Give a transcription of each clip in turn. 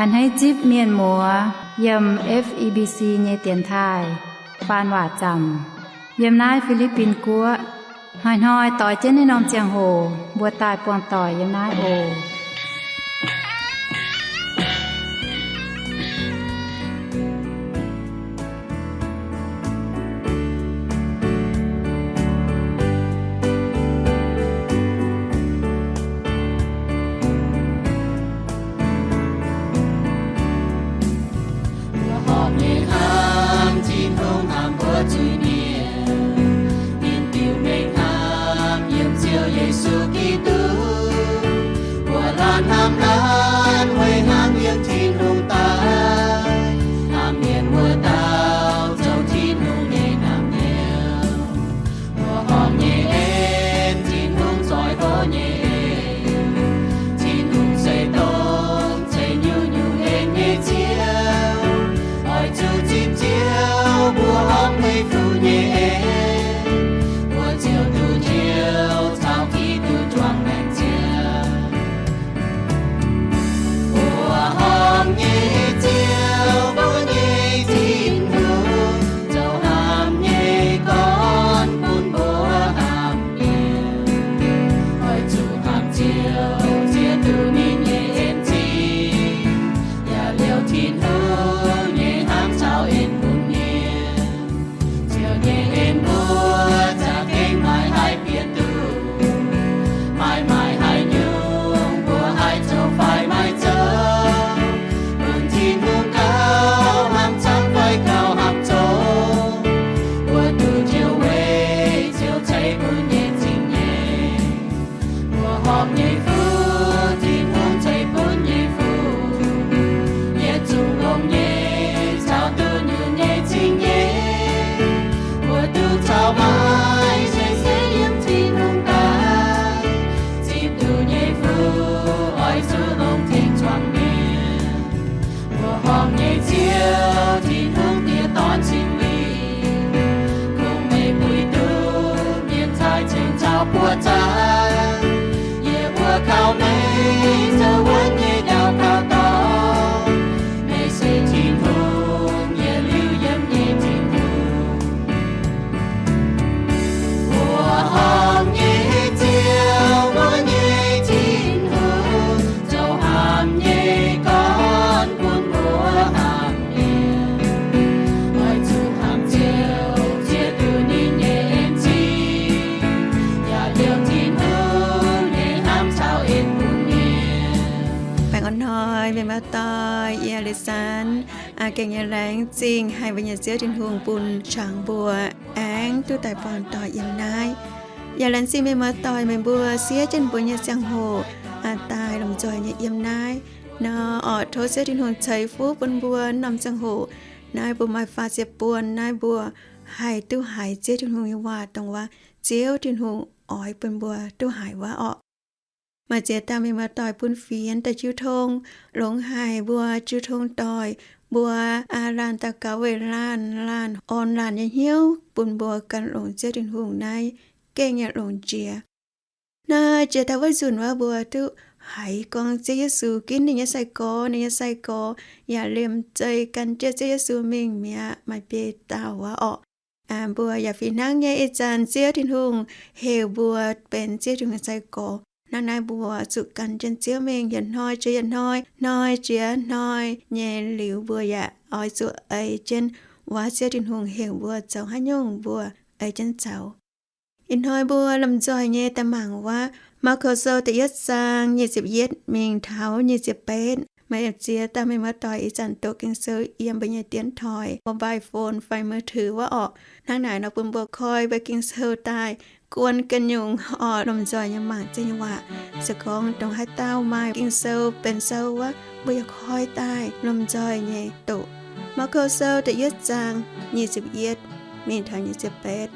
A'hneiv zipv mienh muoz yiem F E B C nyei dienx taaih faan waac zaamc yiem naaiv Fi^li^bin Guoqv. Hnoi-hnoi doix jienv naaiv norm ziangh hoc mbuo daaih buangh doic yiem naaiv oc. Mbuo horpc nyei hnamv Tin-Hungh hnamv mbuo zuiz-mienh, ninh diuc mengh hnamv yiem Ziouv Yesu Giduc. Mbuo laanh hnamv laanh weic hnangv yiem Tin-Hungh daaih, hnamv mienh wuov dauh zoux Tin-Hungh nyei naamh nyouz. Mbuo horpc nyei en, Tin-Hungh zoih hlo nyei en. Tin-Hungh se dongh ceix nyungc-nyungc en nyei Ziouv. Oix zuqc zipv Ziouv mbuo horpc meih fuqv nyei en, mbuo ziouc duqv njoux caux Giduc juangc maengc ziangh. Mbuo horpc nyei Ziouv, mbuo nyei Tin-Hungh, zoux hnamv nyei gorn bun mbuo hnamv mienh. Oix zuqc hnamv Ziouv ziex duqv ninh nyei en zingh, yaac liouh Tin-Hungh nyei hnamv caux en bun mienh. Ziouv nyei en mbuo za'gengh maiv haih bieqc duqv. Maaih maaih haaix nyungc mbuo haih zoux fai maiv zoux, bun Tin-Hungh gauh hnamv camv fai gauh hnamv zoux, mbuo duqv njoux weic Ziouv ceix bun nyei zingh nyei. Mbuo horpc nyei fuqv, Tin-Hungh ceix bun nyei fuqv, yietc zungv longx nyei, caux duqv nyungc nyei cing nyei. Mbuo duqv caux maaih se se yiem Tin-Hungh daaih. Zipv duqv nyei fuqv oix zuqc longx tengx zuangx mienh. Mbuo horpc nyei Ziouv, Tin-Hungh diex dorn Singx Lingh, kungx meih puix duqv mienh cai ceng caux buoqc zaangc. Yie mbuo kaux meih zoux wuonv nyei ndau kaux dorngx. Meih se Tin-Hungh, yietc liuz yiem nyei Tin-Hungh. Mbuo horpc nyei Ziouv, mbuo nyei Tin-Hungh, zoux hnamv nyei gorn bun mbuo hnamv mienh. Oix zuqc hnamv Ziouv ziex duqv ninh nyei en zingh, yaac liouh Tin-Hungh nyei hnamv caux en bun mienh. Baengh orn hnoi mienh muoz-doic, yie Leiz Sanx gengh nyei laengz zingh haih mbuo nyei Ziouv Tin-Hungh bun qangx mbuo aengx duqv daaih buangh doic yiem naaiv. Yaac laengz zingh mienh muoz-doic meih mbuo siev jienv mbuo nyei ziangh hoc daaih lomh nzoih nyei yiem naaiv nor. Oc, tov Ziouv Tin-Hungh ceix fuqv bun mbuo norm ziangh hoc naaiv mbuo maaih faah ziepc buonc naaiv mbuo haih duqv haiz Ziouv Tin-Hungh nyei waac dongh wuov Ziouv Tin-Hungh oix bun mbuo duqv haiz wuov orqc. Maaih ziex dauh mienh muoz-doic bun fienx daaih jiu tong, longx haic mbuo jiu tong doic, mbuo laanh daux gaux weic laanh, laanh orn laanh nyei hnyouv bun mbuo gan longx Ziouv Tin-Hungh naaiv gengh nyei longx jiex. Naaiv jiex daaih wuov nzunc wuov mbuo duqv haiz gorngv Ziouv Yesu ginv ninh nyei sai-gorx, ninh nyei sai-gorx yaac liemh zeih gan jienv Ziouv Yesu mingh mi'aqv, maaih biei dauh wuov orqc. Mbuo yaac fih hnangv nyei ih zanc Ziouv Tin-Hungh heuc mbuo benx Ziouv Tin-Hungh nyei sai-gorx. Hnangv naaiv mbuo zuqc gan jienv Ziouv mingh yietc hnoi jiex yietc hnoi, hnoi jiex hnoi nyei liuz mbuo yaac oix zuqc ei jienv wuov Ziouv Tin-Hungh heuc mbuo zoux haaix nyungc mbuo ei jienv zoux. Ih hnoi mbuo lomh nzoih nyei daaih mangc wuov Maako Sou da'yietv zaang nyic ziepc yietv mingh taux nyic ziepc betv. Maaih ziex dauh mienh muoz-doic ih zanc doqc Ging-Sou yiem mbuo nyei dienx toic, mobile phone fai มือถือ wuov orqc. Hnangv naaic nor bun mbuo koi mbuo Ging-Sou daaih guon ganh nyungc orqc, lomh nzoih nyei mangc Ziouv nyei waac. Se gorngv dongh haaix dauh maaih Ging-Sou benx sou wuov, mbuo yaac koi daaih lomh nzoih nyei doqc. Maako Sou da'yietv zaang nyic ziepc yietv mingh taux nyic ziepc betv.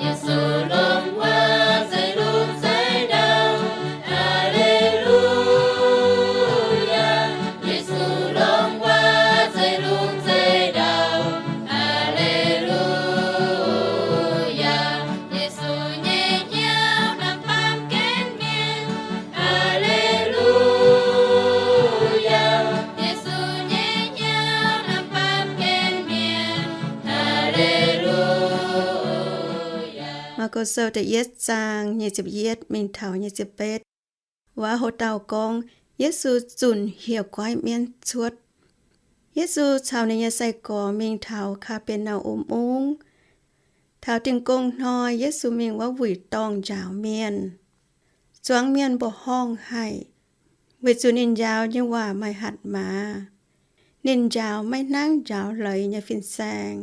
Yesu longc waac zeiv lungh zeiv ndau, Aa^le^lu^yaa. Yesu longc waac zeiv lungh zeiv ndau, Aa^le^lu^yaa. Yesu nyei hnyouv hnamv baamh gen mienh, Aa^le^lu^yaa. Go-Sou da'yietv zaang nyic ziepc yietv mingh taux nyic ziepc betv, waac hoc dauh gorngv Yesu zunc hieh guaiv mienv cuotv. Yesu caux ninh nyei sai-gorx mingh taux Kaa^be^naa^um Mungv. Taux Dingh Gong Hnoi, Yesu mingh wuov wuic dorngh njaaux mienh. Zuangx mienh mbuoqc horngh haic, weic zuqc ninh njaaux nyei waac maaih hatc maaz. Ninh njaaux maiv hnangv njaaux leiz nyei fin-saeng.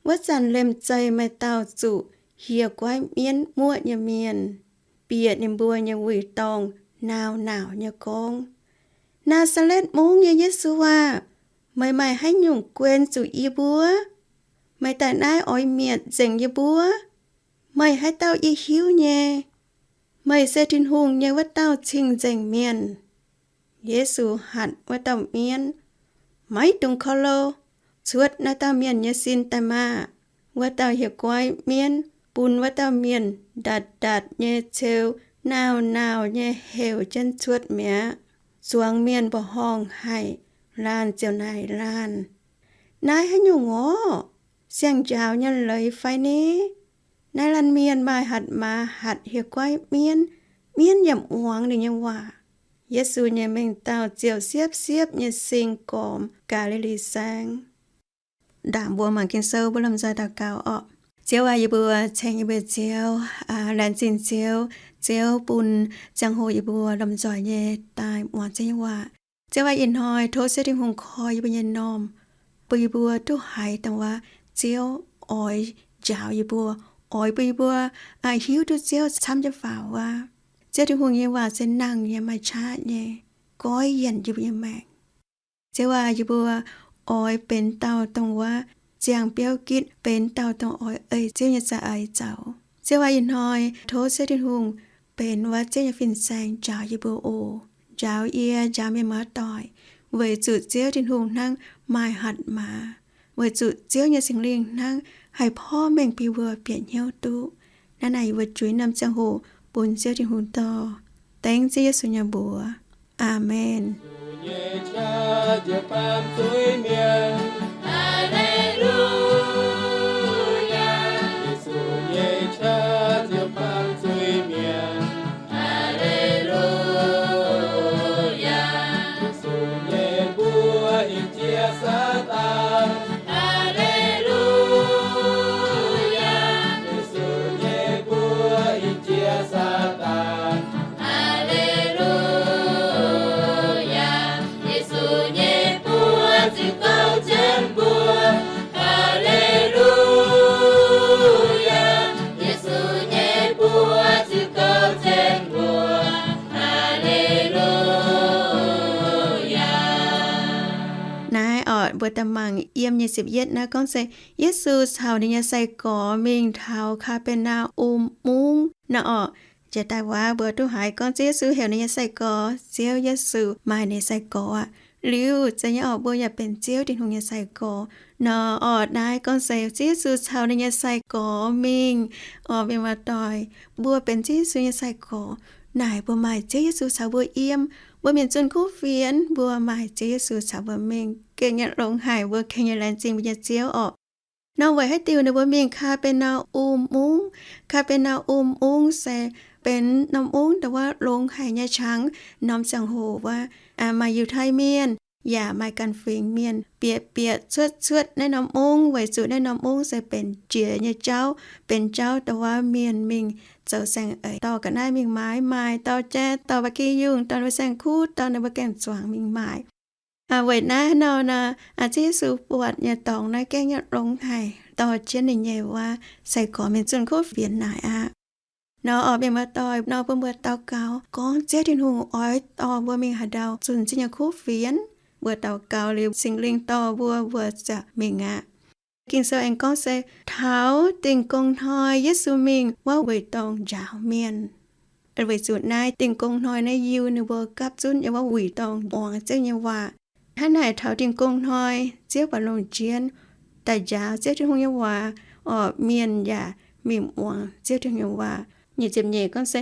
Wuov zanc liemh zeih maaih dauh zuqc hieh guaiv mienv muoqv nyei mienh, bieqc ninh mbuo nyei wuic dorngh naauh naauc nyei gorngv, Naa^saa^letv Mungv nyei Yesu aah! Meih maaih haaix nyungc guen zuqc yie mbuo? Meih daaih naaiv oix mietc nzengc yie mbuo? Meih haaix dauh yie hiuv nyei. Meih se Tin-Hungh nyei wuov dauh cing-nzengc mienh. Yesu hatc wuov dauh mienv, Maiv dungx korv-louh. Cuotv naaiv dauh mienh nyei sin daaih maah! Wuov dauh hieh guaiv mienv bun wuov dauh mienh ndatc ndatc nyei ceu naauh naauh nyei heuc jienv cuotv mi'aqv. Zuangx mienh mbuoqc horngh haic, laanh ziouc naaic laanh, Naaiv haaix nyungc orqv? Siang-njaaux nyei leiz fai ni? Naaiv laanh mienh maaih hatc maaz hatc hieh guaiv mienv, mienv yaac muangx ninh nyei waac. Yesu nyei mengh dauh ziouc siepv-siepv nyei sing gormx Gaa^li^li Saengv. Ndaangc mbuo mangc Ging-Sou, mbuo lomh nzoih daux gaux orqc. Ziouv aac, yie mbuo ceng yie mbuo Ziouv, laengz zingh Ziouv. Ziouv bun ziangh hoc yie mbuo lomh nzoih nyei daaih muangx Ziouv nyei waac. Ziouv aac, ih hnoi tov Ziouv Tin-Hungh koi yie mbuo nyei m'normh, bun yie mbuo duqv haiz dongh wuov Ziouv oix njaaux yie mbuo, oix bun yie mbuo hiuv duqv Ziouv camv jienv faaux wuov. Ziouv Tin-Hungh nyei waac se nangh nyei, maaih qaqv nyei, goiv yienc yie mbuo nyei maengc. Ziouv aac, yie mbuo oix benx dauh dongh wuov ziangh biouv gitv, benx dauh dongh oix ei Ziouv nyei za'eix zoux. Ziouv aac, ih hnoi tov Ziouv Tin-Hungh benx wuov Ziouv nyei fin-saeng njaaux yie mbuo oc. Njaaux yie, njaaux mienh muoz-doic, weic zuqc Ziouv Tin-Hungh hnangv maaih hatc maaz, weic zuqc Ziouv nyei Singx Lingh hnangv haih porv mengh bun mbuo bieqc hnyouv duqv. Naaiv naaic yie mbuo juix norm ziangh hoc bun Ziouv Tin-Hungh dorh, dengv Ziouv Yesu nyei mbuox. Aamen. Naaiv orqc, mbuo daaih mangc yiem nyic ziepc yietv naaiv gorngv se Yesu caux ninh nyei sai-gorx mingh taux Kaa^be^naa^um Mungv naaiv orqc. Jiex daaih waac mbuo duqv haiz gorngv Ziouv Yesu heuc ninh nyei sai-gorx, Ziouv Yesu maaih ninh nyei sai-gorx aqv. Liuz zeiz nyei orqc, mbuo yaac benx Ziouv Tin-Hungh nyei sai-gorx. Nor orqc, naaiv gorngv se Ziouv Yesu caux ninh nyei sai-gorx mingh orqc. Mienh muoz-doic, mbuo benx Ziouv Yesu nyei sai-gorx naaic, mbuo maaih Ziouv Yesu caux mbuo yiem. Mbuo mingh zunh kuv fienx, mbuo maaih Ziouv Yesu caux mbuo mingh. Gengh nyei longx haic, mbuo gengh nyei laengz zingh mbuo nyei Ziouv orqc. Nor weic haaix diuc ninh mbuo mingh Kaa^be^naa^um Mungv? Kaa^be^naa^um Mungv se benx norm mungv dongh wuov longx haic nyei qangx. Norm ziangh hoc wuov maaih Yiutai Mienh yaac maaih ganh fingx mienh bieqc bieqc cuotv cuotv naaiv norm mungv, weic zuqc naaiv norm mungv se benx jiex nyei jauv, benx jauv dongh wuov mienh mingh zoux saeng-eix dorh ga'naaiv mingh maaiz, maaic dorh jai, dorh ba'gi yungh, dorh ninh mbuo saeng-kuv, dorh ninh mbuo gaeng-zuangx mingh maaic. Weic naaiv nor, Ziouv Yesu buatc nyei dorngx naaiv gengh nyei longx haic, dorh jienv ninh nyei wuov sai-gorx mingh zunh kuv fienx naaic aqv. Nor orqc, mienh muoz-doic, nor bun mbuo daux gaux gorngv Ziouv Tin-Hungh oix dorh mbuo mingh haaix ndau zunh Ziouv nyei kuv fienx. Mbuo daux gaux liuz, Singx Lingh dorh mbuo, mbuo ziouc mingh aqv. Ging-Sou aengx gorngv se taux Dingh Gong Hnoi Yesu mingh wuov wuic dorngh njaaux mienh. Weic zuqc naaiv Dingh Gong Hnoi naaiv Yiu ninh mbuo gapv zunv yiem wuov wuic dorngh muangx Ziouv nyei waac. Hnangv naaic taux Dingh Gong Hnoi Ziouv buatc lungh ndiev daaih njaaux Ziouv Tin-Hungh nyei waac, orqc, mienh yaac mingh muangx Ziouv Tin-Hungh nyei waac. Nyic ziepc nyeic gorngv se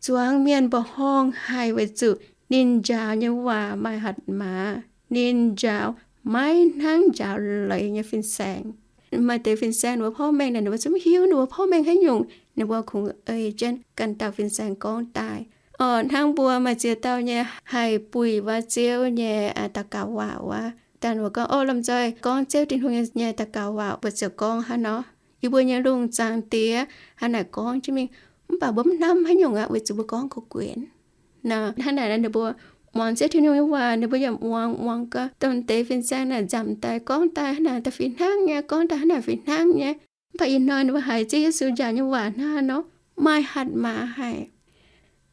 zuangx mienh mbuoqc horngh haic weic zuqc ninh njaaux nyei waac maaih hatc maaz. Ninh njaaux maiv hnangv njaaux leiz nyei fin-saeng. Maaih deix fin-saeng ninh mbuo porv mengh naaic, ninh mbuo zungv mv hiuv ninh mbuo porv mengh haaix nyungc, ninh mbuo kungx ei jienv ganh dauh fin-saeng gorngv daaih. Orqc, hnangv mbuo maaih ziex dauh nyei haih buic waac Ziouv nyei daux gaux waac wuov, daaih ninh mbuo gorngv, Orqc, lomh nzoih gorngv Ziouv Tin-Hungh nyei daux gaux waac mbuo ziouc gorngv hnangv nor. Yie mbuo nyei lungh zaangc diex hnangv naaic gorngv jienv mingh, mv baac mbuo mv hnamv haaix nyungc aqv, weic zuqc mbuo gorngv gorqv-guenx. Nor hnangv naaic ninh mbuo muangx Ziouv Tin-Hungh nyei waac, ninh mbuo yaac muangx, muangx gau, dongh deix fin-saeng naaic nzamc daaih gorngv daaih hnangv naaic daaih fih hnangv nyei, gorngv daaih hnangv naaic fih hnangv nyei. Mv baac ih hnoi ninh mbuo haiz Ziouv Yesu njaaux nyei waac hnangv nor, maaih hatc maaz haic.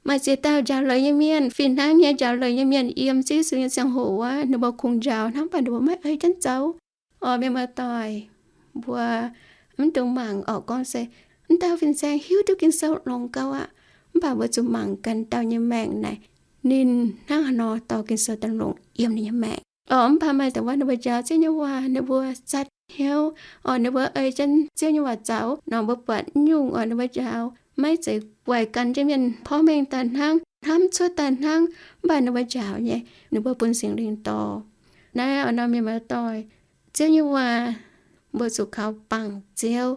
Maaih ziex dauh njaaux leiz nyei mienh, fih hnangv nyei njaaux leiz nyei mienh yiem Ziouv Yesu nyei ziangh hoc wuov, ninh mbuo kungx njaaux hnangv, mv baac ninh mbuo maiv ei jienv zoux. Orqc, mienh muoz-doic, mbuo mv dungx mangc orqc, gorngv se mv dauh fin-saeng hiuv duqv Ging-Sou longx gau aqv. Mv baac mbuo zuqc mangc ganh dauh nyei maengc naaic, ninh hnangv haaix nor dorh Ging-Sou daaih longc yiem ninh nyei maengc. Orqc, mv baac maaih deix wuov ninh mbuo njaaux Ziouv nyei waac, ninh mbuo zatc hnyouv, orqc, ninh mbuo ei jienv Ziouv nyei waac zoux nor, mbuo buatc nyungc orqc ninh mbuo njaaux maiv zeiz guaix gan jienv mienh porv mengh daaih hnangv, hnamv cuotv daaih hnangv, mv baac ninh mbuo njaaux nyei, ninh mbuo bun Singx Lingh dorh. Naaiv orqc nor, mienh muoz-doic, Ziouv nyei waac, mbuo zuqc kaux bangc Ziouv.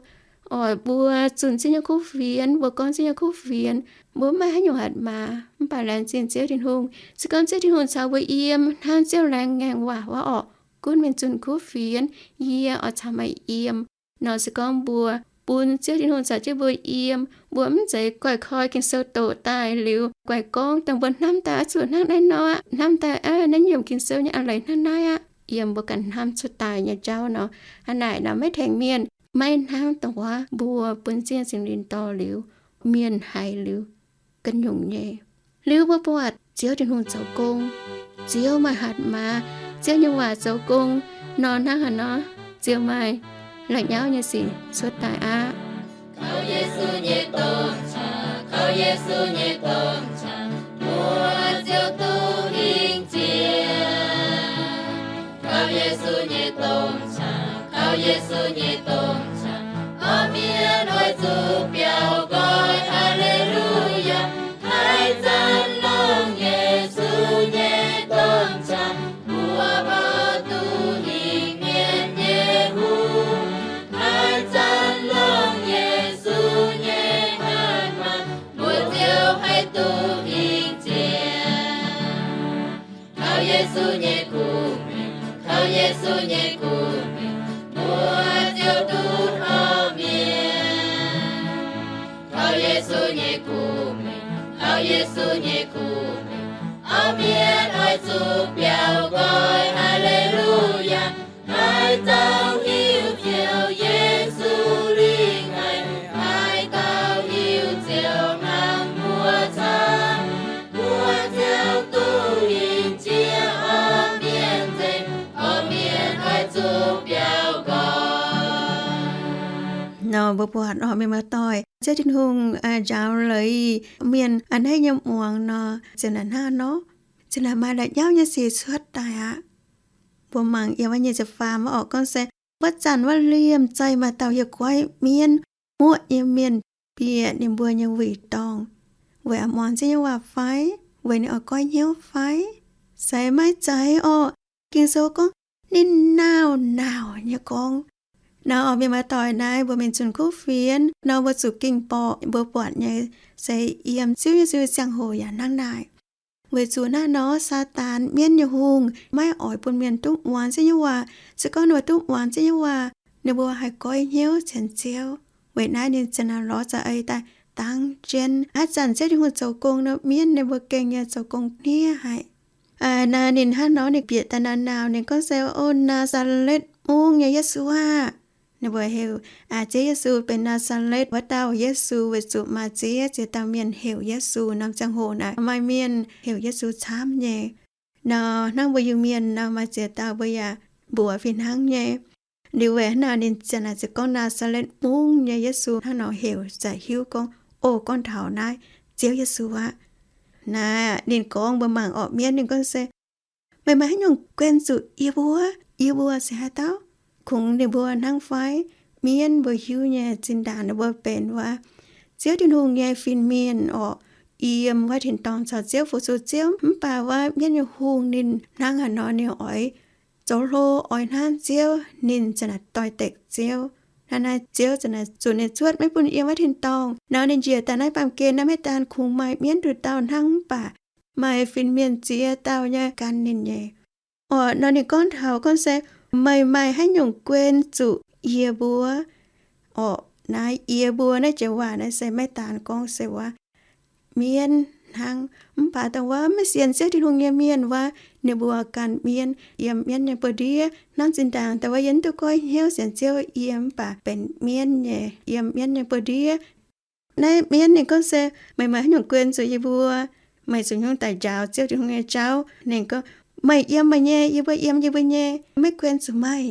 Orqc, mbuo zunh Ziouv nyei kuv fienx, mbuo gorngv Ziouv nyei kuv fienx, mbuo mv maaih haaix nyungc hatc maaz, mv baac laengz zingh Ziouv Tin-Hungh. Se gorngv Ziouv Tin-Hungh caux mbuo yiem hnangv Ziouv laengz ngaengc waac wuov orqc, gunv mienh zunh kuv fienx, yie oix caux meih yiem. Nor se gorngv mbuo bun Ziouv Tin-Hungh caux jienv mbuo yiem, mbuo mv zeiz guaix koi Ging-Sou doqc daaih liuz guaix gorngv dongh mbuo hnamv daaih oix zuqc hnangv naaiv nor aqv, hnamv daaih aav naaiv nyungc Ging-Sou nyei a'leiz hnangv naaiv aqv, yiem mbuo ganh hnamv cuotv daaih nyei jauv nor. Hnangv naaic nor maiv tengx mienh, maiv hnangv dongh wuov mbuo bun Ziouv Singx Lingh dorh liuz, mienh haiz liuz ganh nyungc nyei. Liuz mbuo buatc Ziouv Tin-Hungh zoux gong, Ziouv maaih hatc maaz, Ziouv nyei waac zoux gong nor, hnangv haaix nor Ziouv maaih la'nyauv nyei sic cuotv daaih aqv. Kaux Yesu nyei domh qangx, kaux Yesu nyei domh qangx, mbuo ziouc duqv hingh jiex. Kaux Yesu nyei domh qangx, kaux Yesu nyei domh qangx, orv mienh oix zuqc biaux nqoi Haa^le^lu^yaa. Haih zanc longc Yesu nyei domh qangx, mbuo mbuo duqv hingh mienh nyei hungh. Haih zanc longc Yesu nyei hatc maaz, mbuo ziouc haih duqv hingh jiex. Kaux Yesu nyei kuv mingh, kaux Yesu nyei kuv mingh, mbuo ziouc duqv orv mienh. Kaux Yesu nyei kuv mingh, kaux Yesu nyei kuv mingh, orv mienh oix zuqc biaux nqoi Haa^le^lu^yaa. Haih dauh hiuv Ziouv Yesu lingh haic, haih dauh hiuv Ziouv hnamv mbuo camv, mbuo ziouc duqv hingh jiex orv mienh nzengc. Orv mienh oix zuqc biaux nqoi. Nor mbuo buatc orv mienh muoz-doic, Ziouv Tin-Hungh njaaux leiz mienh a'hneiv nyei muangx nor, ziouc naaic hnangv nor, ziouc naaic maaih la'nyauv nyei sic cuotv daaih aqv. Mbuo mangc yiem wuov nyei ziepc faam wuov orqc gorngv se, wuov zanc wuov liemh zeih maaih dauh hieh guaiv mienv muoqv nyei mienh bieqc ninh mbuo nyei wuic dorngh, weic oix muangx Ziouv nyei waac fai weic ninh oix goiv hnyouv fai? Se maiv zeiz orqc. Ging-Sou gorngv ninh naauc naauc nyei gorngv. Nor orv mienh muoz-doic, naaiv mbuo mingh zunh kuv fienx nor mbuo zuqc ging-borqc, mbuo buatc nyei se yiem Ziouv Yesu ziangh hoc yaac hnangv naaic. Weic zuqc naaiv nor Saadaan, mienv nyei hungh, maiv oix bun mienh duqv muangx Ziouv nyei waac. Se gorngv ninh mbuo duqv muangx Ziouv nyei waac, ninh mbuo haih goiv hnyouv sienx Ziouv. Weic naaiv ninh ziouc naaic lorz za'eix daaih dangv jienv. Haaix zanc Ziouv Tin-Hungh zoux gong nor, mienv ninh mbuo gengh nyei zoux gong hniev haic. Naaiv ninh hnangv nor ninh bieqc daaih naauc naauc, ninh gorngv se, O Naa^saa^letv Mungv nyei Yesu aah! Ninh mbuo heuc Ziouv Yesu benx Naa^saa^letv wuov dauh Yesu, weic zuqc maaih ziex ziex dauh mienh heuc Yesu. Norm ziangh hoc naaic maaih mienh heuc Yesu camv nyei. Nor hnangv mbuo Iu-Mienh nor maaih ziex dauh mbuo yaac mbuox fih hnangv nyei. Liuz weic naaic ninh ziouc naaic ziouc gorngv Naa^saa^letv Mungv nyei Yesu hnangv nor heuc za'hiuv gorngv, O, gorngv taux naaiv Ziouv Yesu aqv. Naaiv ninh gorngv mbuo mangc orqc, mienv ninh gorngv se, Meih maaih haaix nyungc guen zuqc yie mbuo? Yie mbuo se haaix dauh? Kungx ninh mbuo hnangv fai? Mienv mbuo hiuv nyei zinh ndaangc ninh mbuo benx wuov Ziouv Tin-Hungh nyei fin-mienh orqc, yiem wuov tin-dorngh caux Ziouv fu-sux Ziouv. Mv baac wuov mienv nyei hungh ninh hnangv haaix nor ninh oix zoux hlo oix hnangv Ziouv, ninh za'naaic doix-dekc Ziouv. Hnangv naaiv Ziouv za'naaic zuqc ninh cuotv maiv bun yiem wuov tin-dorngh nor, ninh njiec daaih naaiv baamh gen naaiv maiv daan kungx maaih mienv nduqc dauh hnangv, mv baac maaih fin-mienh ziex dauh nyei gan ninh nyei. Orqc, nor ninh gorngv taux gorngv se, meih maaih haaix nyungc guen zuqc yie mbuo? Orqc, naaiv yie mbuo naaiv jiex waac naaiv se maiv daan gorngv se wuov mienv hnangv. Mv baac dongh wuov maiv sienx Ziouv Tin-Hungh nyei mienh wuov, ninh mbuo ganh mienv, yiem mienv nyei buoz-ndiev. Hnangv zinh ndaangc dongh wuov yie mv duqv goiv hnyouv sienx Ziouv, yie mv baac benx mienv nyei, yiem mienv nyei buoz-ndiev. Naaiv mienv ninh gorngv se, meih maaih haaix nyungc guen zuqc yie mbuo? Meih zuqc haaix nyungc daaih njaaux Ziouv Tin-Hungh nyei jauv? Ninh gorngv, meih yiem meih nyei, yie mbuo yiem yie mbuo nyei, maiv guen zuqc meih.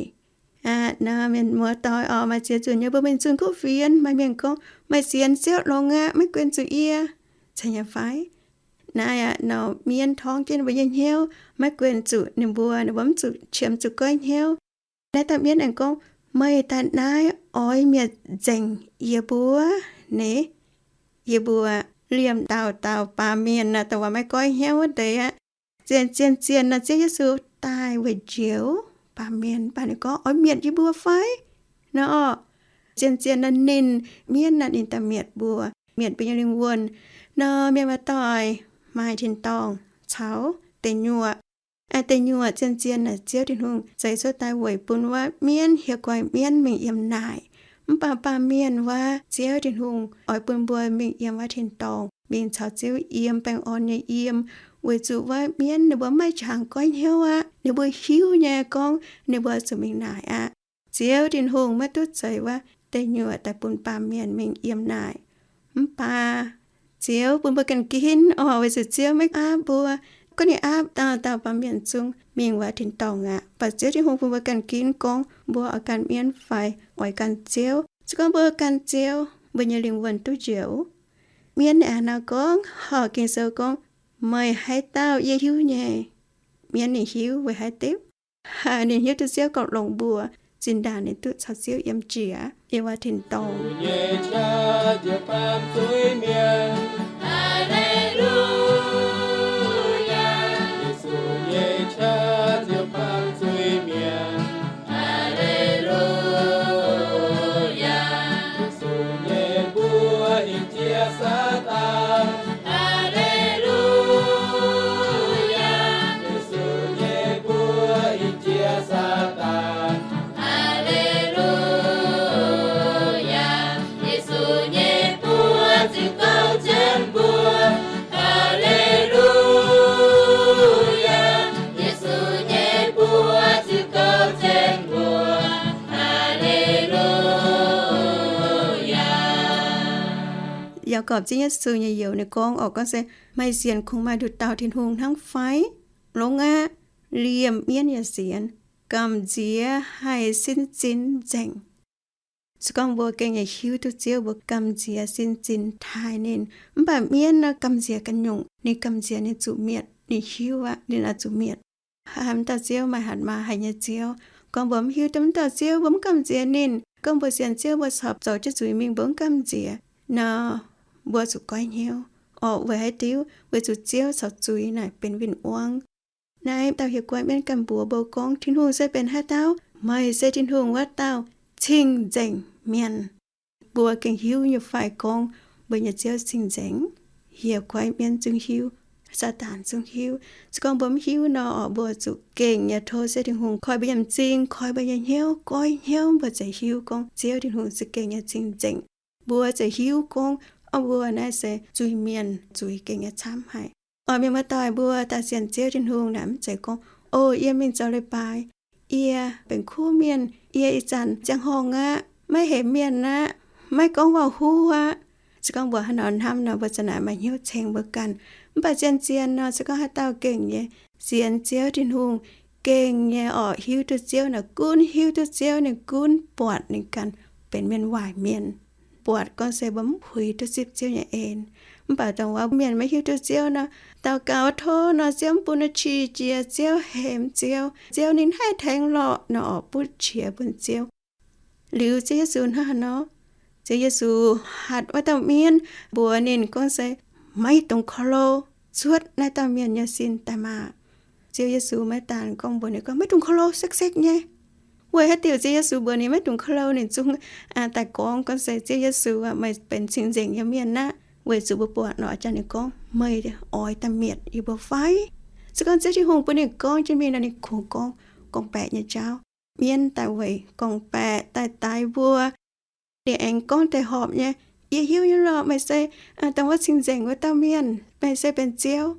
Aqv, nor mienh muoz-doic orqc, maaih ziex nzunc nyei mbuo mingh zunh kuv fienx, maaih mienh gorngv, meih sienx Ziouv longx aqv, maiv guen zuqc yie, zeiz nyei fai? Naaiv aqv, nor mienv torngv jienv ninh mbuo nyei hnyouv, maiv guen zuqc ninh mbuo, ninh mbuo mv zuqc qiemx zuqc goiv hnyouv. Naaiv dauh mienv aengx gorngv, meih daaih naaiv oix mietc nzengc yie mbuo ni? Yie mbuo liemh dauh dauh baamh mienh naaic, dongh wuov maiv goiv hnyouv wuov deix aqv. Zien-zien nor Ziouv Yesu daaih weic njoux baamh mienh, mv baac ninh gorngv, oix mietc yie mbuo fai? Nor orqc, zien-zien nor ninh, mienv naaic ninh daaih mietc mbuo, mietc mbuo nyei lingh wuonh. Nor mienh muoz-doic, maaih tin-dorngh caux deic nyuoqc. Deic nyuoqc zien-zien naaic Ziouv Tin-Hungh zeix cuotv daaih weic bun wuov mienv hieh guai mienv mingh yiem naaic. Mv baac baamh mienh wuov Ziouv Tin-Hungh oix bun mbuo mingh yiem wuov tin-dorngh, mingh caux Ziouv yiem, baengh orn nyei yiem, weic zuqc wuov mienv ninh mbuo maiv maaih qangx goiv hnyouv aqv. Ninh mbuo hiuv nyei gorngv ninh mbuo zuqc mingh naaic aqv. Ziouv Tin-Hungh maiv duqv zeix wuov deic nyuoqc daaih bun baamh mienh mingh yiem naaic. Mv baac Ziouv bun mbuo ganh ginv orqc, weic zuqc Ziouv maiv aapv mbuo. Gorngv ninh aapv dauh dauh baamh mienh zungv mingh wuov tin-dorngh aqv. Mv baac Ziouv Tin-Hungh bun mbuo ganh ginv gorngv mbuo oix gan mienv fai oix gan Ziouv. Se gorngv mbuo gan Ziouv, mbuo nyei lingh wuonh duqv njoux. Mienv naaic hnangv nor gorngv, horpc Ging-Sou gorngv, meih haaix dauh yie hiuv nyei. Mienv ninh hiuv weic haaix diuc? Ninh hiuv duqv Ziouv gauh longx mbuox, zinh ndaangc ninh duqv caux Ziouv yiem jiex, yiem wuov tin-dorngh. Yesu nyei qaqv ziouc baamz zuiz mienh. Haleluya! Yesu nyei qaqv ziouc baamz zuiz mienh. Haleluya! Yesu nyei mbuox hingh jiex Saadaan. Haleluya! Yesu nyei mbuox hingh jiex Saadaan. Haleluya! Yesu nyei mbuox ziouc gouv jienv mbuo. Haleluya! Yesu nyei mbuox ziouc gouv jienv mbuo. Haleluya! Yaagorpc zingv Yesu nyei youz ninh gorngv orqc, gorngv se, meih sienx kungx maaih nduqc dauh Tin-Hungh hnangv fai? Longx aqv. Liemh mienv yaac sienx, gamh nziex haih sin zinh nzengc. Se gorngv mbuo gengh nyei hiuv duqv Ziouv, mbuo gamh nziex sin zinh taaih ninh. Mv baac mienv nor gamh nziex ganh nyungc, ninh gamh nziex ninh zuqc mietc, ninh hiuv aqv ninh oix zuqc mietc. Haaix dauh Ziouv maaih hatc maaz haic nyei Ziouv. Gorngv mbuo mv hiuv duqv wuov dauh Ziouv, mbuo mv gamh nziex ninh. Gorngv mbuo sienx Ziouv, mbuo corc zoux jienv zuiz mingh, mbuo mv gamh nziex nor, mbuo zuqc goiv hnyouv orqc. Weic haaix diuc? Weic zuqc Ziouv caux zuiz naaic benx win-wangv. Naaiv dauh hieh guai mienv ganh mbuox mbuo gorngv, Tin-Hungh se benx haaix dauh? Meih se Tin-Hungh wuov dauh cing-nzengc mienh. Mbuo gengh hiuv nyei fai gorngv mbuo nyei Ziouv cing-nzengc? Hieh guai mienv zungv hiuv, Saadaan zungv hiuv. Se gorngv mbuo mv hiuv nor orqc, mbuo zuqc gengh nyei tov se Tin-Hungh koi mbuo nyei m'zing, koi mbuo nyei hnyouv, goiv hnyouv, mbuo zeiz hiuv gorngv Ziouv Tin-Hungh za'gengh nyei cing-nzengc. Mbuo zeiz hiuv gorngv, orqc, mbuo naaiv se zuiz-mienh, zuiz gengh nyei camv haic. Orqc, mienh muoz-doic, mbuo daaih sienx Ziouv Tin-Hungh naaic mv zeiz gorngv, o, yie mingh zoux leiz-baaix, yie benx kuv mienh, yie ih zanc ziangh horngh aqv, maiv hemx mienh aqv, maiv gorngv waac-huv aqv. Se gorngv mbuo hnangv nor hnamv nor, mbuo za'naaic maaih hnyouv ceng mbuo ganh. Mv baac zien-zien nor, se gorngv haaix dauh gengh nyei sienx Ziouv Tin-Hungh, gengh nyei orqc hiuv duqv Ziouv naaic, gunv hiuv duqv Ziouv, ninh gunv buatc ninh ganh benx mienh waaic mienh, buatc gorngv se mbuo mv puix duqv zipv Ziouv nyei en. Mv baac dongh wuov mienh maiv hiuv duqv Ziouv nor, daux gaux tov nor, Ziouv mv bun nor, qiex jiez Ziouv, hemx Ziouv, Ziouv ninh haih tengx lorqc nor, orqc butv qiex bun Ziouv. Liuz Ziouv Yesu hnangv haaix nor? Ziouv Yesu hatc wuov dauh mienv, mbuox ninh gorngv se, maiv dungx korv-lo, cuotv naaiv dauh mienh nyei sin daaih maah! Ziouv Yesu maiv daan gorngv mbuox ninh gorngv, Maiv dungx korv-louh, sekv-sekv nyei. Weic haaix diuc Ziouv Yesu mbuox ninh maiv dungx korv-louh? Ninh zungv daaih gorngv, gorngv se, Ziouv Yesu aah, meih benx cing-nzengc nyei mienh aqv, weic zuqc mbuo buatc nor, jangx ninh gorngv, Meih oix daaih mietc yie mbuo fai? Se gorngv Ziouv Tin-Hungh bun ninh gorngv jienv mingh nor, ninh kungx gorngv gorngv-baeqc nyei jauv. Mienv daaih weic gorngv-baeqc daaih daix mbuo. Ninh aengx gorngv deix horpc nyei, Yie hiuv nyei lorqc, meih se dongh wuov cing-nzengc wuov dauh mienh, meih se benx Ziouv.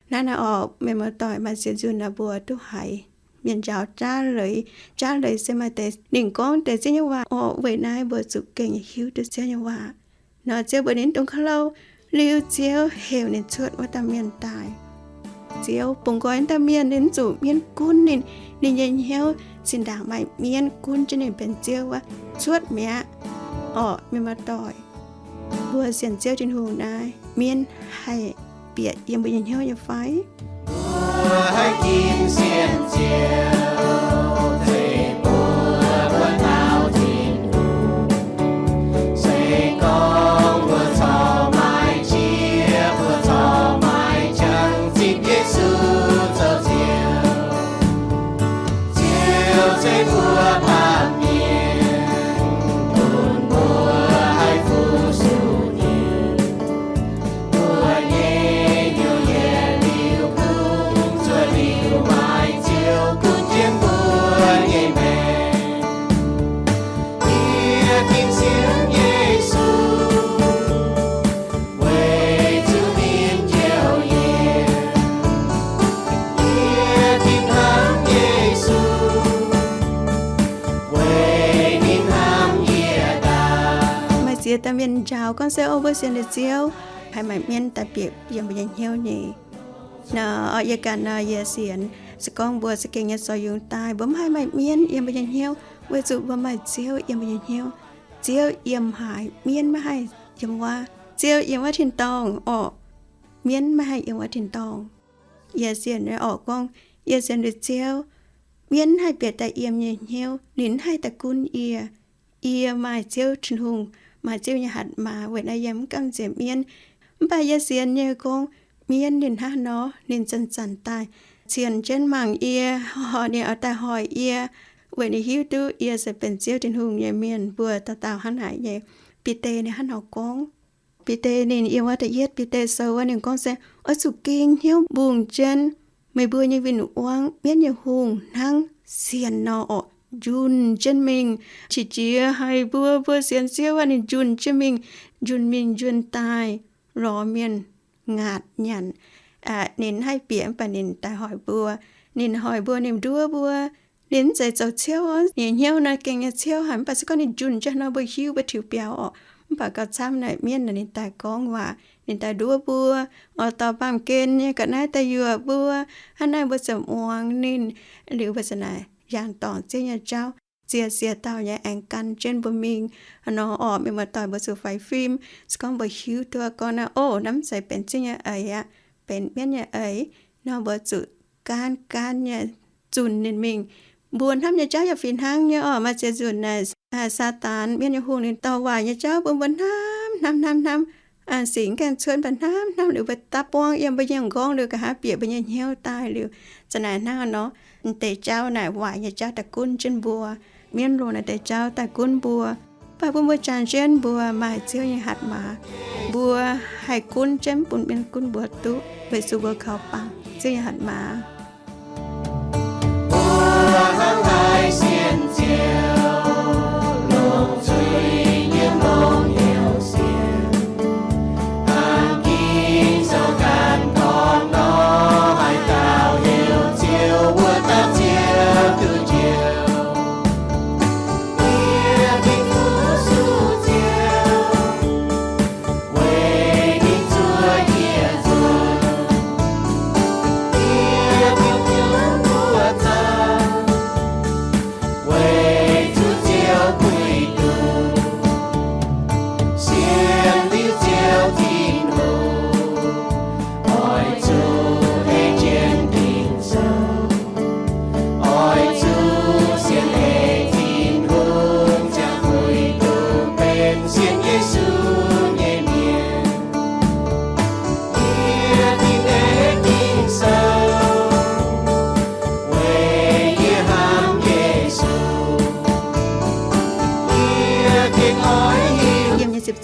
Naaiv naaiv orqc, mienh muoz-doic, maaih ziex nzunc naaic mbuo duqv haiz mienh njaaux jaav leiz. Jaav leiz se maaih deix ninh gorngv deix Ziouv nyei waac orqc, weic naaiv mbuo zuqc gengh hiuv duqv Ziouv nyei waac. Nor Ziouv mbuox ninh dongh korv-louh, liuz Ziouv heuc ninh cuotv wuov dauh mienh daaih. Ziouv bungx nqoi wuov dauh mienh, ninh mv zuqc mienv gunv ninh. Ninh nyei hnyouv zinh ndaangc maaih mienv gunv jienv ninh benx Ziouv wuov, cuotv mi'aqv. Orqc, mienh muoz-doic, mbuo sienx Ziouv Tin-Hungh naaiv, mienv haih bieqc yiem mbuo nyei hnyouv nyei fai? Mbuo haih ginv sienx Ziouv, zeiz mbuo buonv taux Tin-Hungh. Se gorngv mbuo corc maiv qiex, mbuo corc maiv jangx zipv Yesu zoux Ziouv, Ziouv zeiz mbuo baamh mienh, bun mbuo haih fu-sux ninh. Mbuo nyei hnyouv yietc liuz gunv, zuov liuz maaih Ziouv gunv jienv mbuo nyei maengc. Yie ginv sienx Yesu, weic zuqc ninh njoux yie. Yie ginv hnamv Yesu, weic ninh hnamv yie daaih. Maaih ziex dauh mienh njaaux gorngv se, O, mbuo sienx liuz Ziouv, haih maaih mienv daaih bieqc yiem mbuo nyei hnyouv nyei. Nor, yie ganh nor, yie sienx, se gorngv mbuo za'gengh nyei zoux yungz daaih, mbuo maiv haih maaih mienv yiem mbuo nyei hnyouv, weic zuqc mbuo maaih Ziouv yiem mbuo nyei hnyouv. Ziouv yiem haaix, mienv maiv haih yiem wuov. Ziouv yiem wuov tin-dorngh orqc, mienv maiv haih yiem wuov tin-dorngh. Yie sienx nyei orqc gorngv, yie sienx liuz Ziouv, mienv haih bieqc daaih yiem nyei hnyouv, ninh mv haih daaih gunv yie. Yie maaih Ziouv Tin-Hungh, maaih Ziouv nyei hatc maaz, weic naaiv yie mv gamh nziex mienv. Mv baac yie sienx nyei gorngv, mienv ninh hnangv nor, ninh zanc-zanc daaih cien jienv mangc yie, ninh oix daaih hoic yie, weic ninh hiuv duqv yie se benx Ziouv Tin-Hungh nyei mienh. Mbuo dauh dauh hnangv naaic nyei. Bide ninh hnangv nor gorngv. Bide ninh yiem wuov da'yietv Bide sou wuov ninh gorngv se, Oix zuqc ging hnyouv mbungh jienv meih mbuo nyei win-wangv, mienv nyei hungh hnangv sienx nor orqc, njunh jienv mingh. Qiex jiez haic mbuo, mbuo sienx Ziouv aqv, ninh njunh jienv mingh, njunh mingh njunh daaih, lorz mienh ngaatc nyanc. Ninh mv haih bieqc mv baac ninh daaih hoic mbuo. Ninh hoic mbuo, ninh nduov mbuo. Ninh mv zeiz zoux ciouv, ninh hnyouv naaiv gengh nyei ciouv haic, mv baac se gorngv ninh njunh jienv nor mbuo hiuv, mbuo tiux biaux orqc. Mv baac gauh camv naaic mienv naaic ninh daaih gorngv waac, ninh daaih nduov mbuo, oix dorh baamh gen nyei ga'naaiv daaih yuoqc mbuo. Hnangv naaiv mbuo ziouc muangx ninh. Liuz mbuo ziouc naaic yangh dorngc Ziouv nyei jauv. Ziec siec dauh nyei aengx gan jienv mbuo mingh. Nor orqc, mienh muoz-doic, mbuo zuqc faix fim. Se gorngv mbuo hiuv duqv gorngv naaiv, o, naaiv mv zeiz benx Ziouv nyei eix aqv, benx mienv nyei eix nor, mbuo zuqc gaanv gaanv nyei zunc ninh mingh. Mbuo hnamv nyei jauv yaac fih hnangv nyei orqc. Maaih ziex nzunc naaic, Saadaan, mienv nyei hungh, ninh dorh waaic nyei jauv bun mbuo hnamv hnamv hnamv hnamv. Singx gaengh cuotv, mbuo hnamv hnamv liuz mbuo dapv buangv yiem mbuo nyei m'nqorngv liuz, nqa'haav bieqc mbuo nyei hnyouv daaih liuz, za'naaic hnangv nor, deix jauv naaic, waaic nyei jauv daaih gunv jienv mbuo. Mienv lungh naaic deix jauv daaih gunv mbuo. Mv baac bun mbuo jangx jienv mbuo maaih Ziouv nyei hatc maaz, mbuo haih gunv jienv bun mienv gunv mbuo duqv, weic zuqc mbuo kaux bangc Ziouv nyei hatc maaz.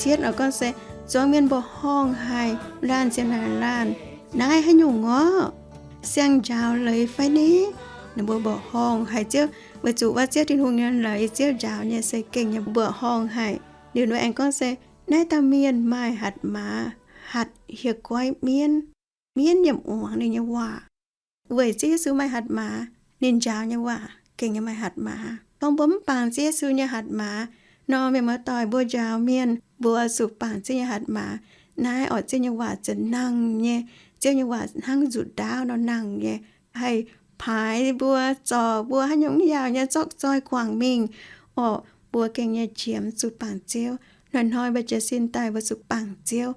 Cietv oix gorngv se zuangx mienh mbuoqc horngh haic, laanh ziepc naaic laanh, naaiv haaix nyungc orqc? Siang-njaaux leiz fai ni? Ninh mbuo mbuoqc horngh haic Ziouv, weic zuqc wuov Ziouv Tin-Hungh nyei leiz, Ziouv njaaux nyei se gengh nyei mbuoqc horngh haic. Liuz ninh mbuo aengx gorngv se naaiv dauh mienh maaih hatc maaz, hatc hieh goiv mienv, mienv yiem muangx ninh nyei waac. Weic Ziouv Yesu maaih hatc maaz, ninh njaaux nyei waac gengh nyei maaih hatc maaz. Gorngv mbuo mv bangc Ziouv Yesu nyei hatc maaz nor, mienh muoz-doic, mbuo njaaux mienh mbuo zuqc bangc Ziouv nyei hatc maaz. Naaiv orqc, Ziouv nyei waac ziouc nangh nyei. Ziouv nyei waac hnangv nzuqc ndaauv nor nangh nyei, haih paaix mbuo, zorc mbuo haaix nyungc mv yaauc nyei zorqv zoi guangc mingh. Orqc, mbuo gengh nyei qiemx zuqc bangc Ziouv. Hnoi-hnoi mbuo jiez sin daaih mbuo zuqc bangc Ziouv.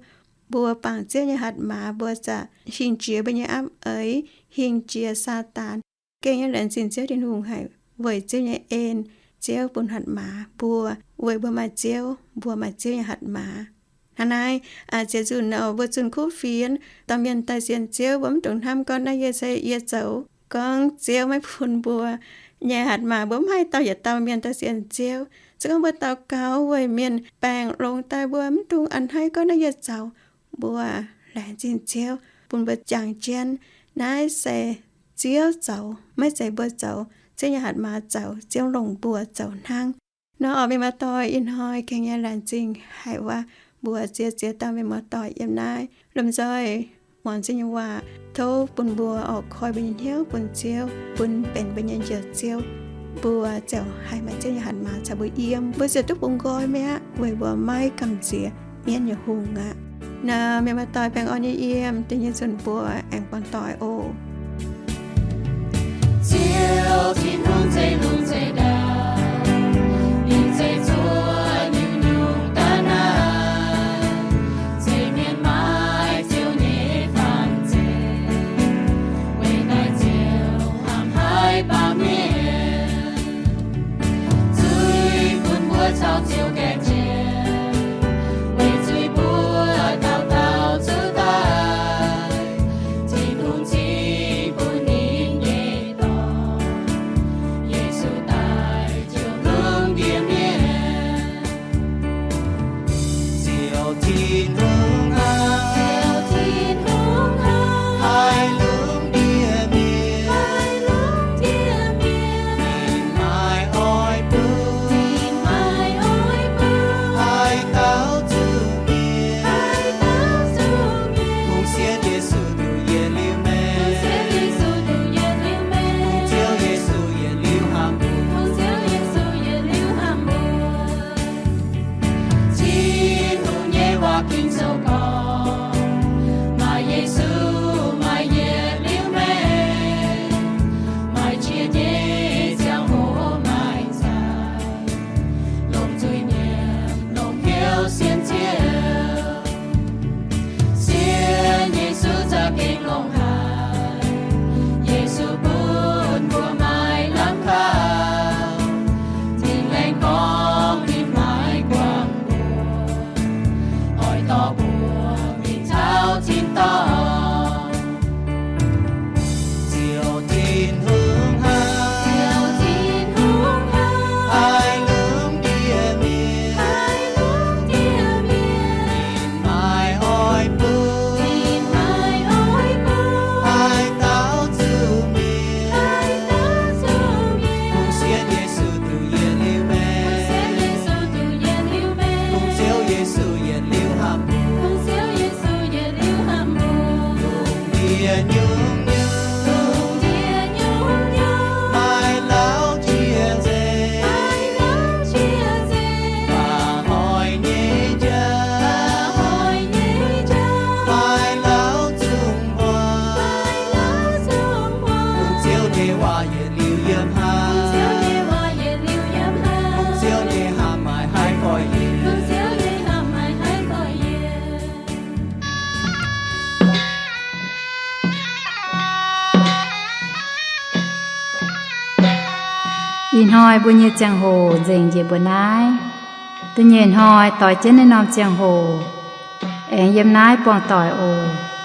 Mbuo bangc Ziouv nyei hatc maaz, mbuo zaqc hingh jiex mbuo nyei ap'eix, hingh jiex Saadaan. Gengh nyei laengz zingh Ziouv Tin-Hungh haic weic Ziouv nyei en. Ziouv bun hatc maaz mbuo, weic mbuo maaih Ziouv, mbuo maaih Ziouv nyei hatc maaz. Hnangv naaiv, ziex nzunc nor mbuo zunh kuv fienx, dauh mienh daaih sienx Ziouv, mbuo mv dungx hnamv gorngv naaiv yie se yie zoux. Gorngv Ziouv maiv bun mbuo nyei hatc maaz, mbuo mv haih dauh yietc dauh mienh daaih sienx Ziouv. Se gorngv mbuo daux gaux weic mienh baengc longx daaih, mbuo mv dungx a'hneiv gorngv naaiv yie zoux. Mbuo laengz zingh Ziouv bun mbuo jangx jienv. Naaiv se Ziouv zoux, maiv zeiz mbuo zoux. Ziouv nyei hatc maaz zoux, Ziouv longc mbuo zoux hnangv. Nor orqc, mienh muoz-doic, ih hnoi gengh nyei laengz zingh haic wuov, mbuo ziex ziex dauh mienh muoz-doic yiem naaiv lomh nzoih muangx Ziouv nyei waac. Tov bun mbuo orqc koi mbuo nyei hnyouv bun Ziouv, bun benx mbuo nyei Njoux Ziouv. Mbuo ziouc haih maaih Ziouv nyei hatc maaz caux mbuo yiem, mbuo ziouc duqv bungx nqoi mi'aqv, weic mbuo maiv gamh nziex mienv nyei hungh aqv. Naaiv mienh muoz-doic, baengh orn nyei yiem, da'nyeic nzunc mbuo aengx buangh doic oc. Ziouv Tin-Hungh zeiv lungh zeiv ndau, ninh zeiv zuov nyungc-nyungc daaih naaic, zeiv mienh maaih Ziouv nyei faan-zeiv, weic naaiv Ziouv hnamv haic baamh mienh. Zuiz-bun mbuo caux Ziouv gaengh jiex, weic zuiz-bun dauh dauh zuqc daic. Tin-Hungh cingx bun ninh nyei Dorn, Yesu, daaih jouh lungh ndiev mienh. Ziouv Tin-Hungh aac, Ziouv Tin-Hungh aac, haih lungh ndiev mienh, haih lungh ndiev mienh. Ninh maaih oix bun, ninh maaih oix bun, haih taux zuqc mienh, haih taux zuqc mienh. Kungx sienx Yesu duqv yietc liuz maengc, kungx sienx Yesu duqv yietc liuz maengc. Kungx Ziouv Yesu yietc liuz hnamv mbuo, kungx Ziouv Yesu yietc liuz hnamv mbuo. Tin-Hungh nyei waac ging-sou gorngv, maaih Yesu, maaih yietc liuz maengc, maaih jiex nyei ziangh hoc maaih zaaic, longc zuiz-nyiemc longc hnyouv sienx Ziouv. Sienx Yesu za'gengh longx haic. Yesu bun mbuo maaih lamh kaux. Tin-Laengh gorngv ninh maiv guangc mbuo, oix dorh mbuo mingh taux tin-dorngh. Ziouv Tin-Hungh aac, Ziouv Tin-Hungh aac, haih lungh ndiev mienh, haih lungh ndiev mienh. Ninh maaih oix bun, ninh maaih oix bun, haih taux zuqc mienh, haih taux zuqc mienh. Kungx sienx Yesu duqv yietc liuz maengc, kungx sienx Yesu duqv yietc liuz maengc. Kungx Ziouv Yesu yietc liuz hnamv mbuo, kungx Ziouv Yesu yietc liuz hnamv mbuo. Lungh ndiev nyungc-nyungc, lungh ndiev nyungc-nyungc, maaih lauh jiex nzengc, maaih lauh jiex nzengc. Faaux hoic nyei jauv, faaux hoic nyei jauv, maaih lauh zungv huaax, maaih lauh zungv huaax. Kungx Ziouv nyei waac yietc liuz yiem haaix, kungx Ziouv nyei waac yietc liuz yiem haaix. Kungx Ziouv nyei hnamv maaih haih koiv-yienx, kungx Ziouv nyei hnamv maaih haih koiv-yienx. Ih hnoi mbuo nyei ziangh hoc nzengc njiec mbuo naaiv. Da'nyeic hnoi doix jienv naaiv norm ziangh hoc, aengx yiem naaiv buangh doic oc.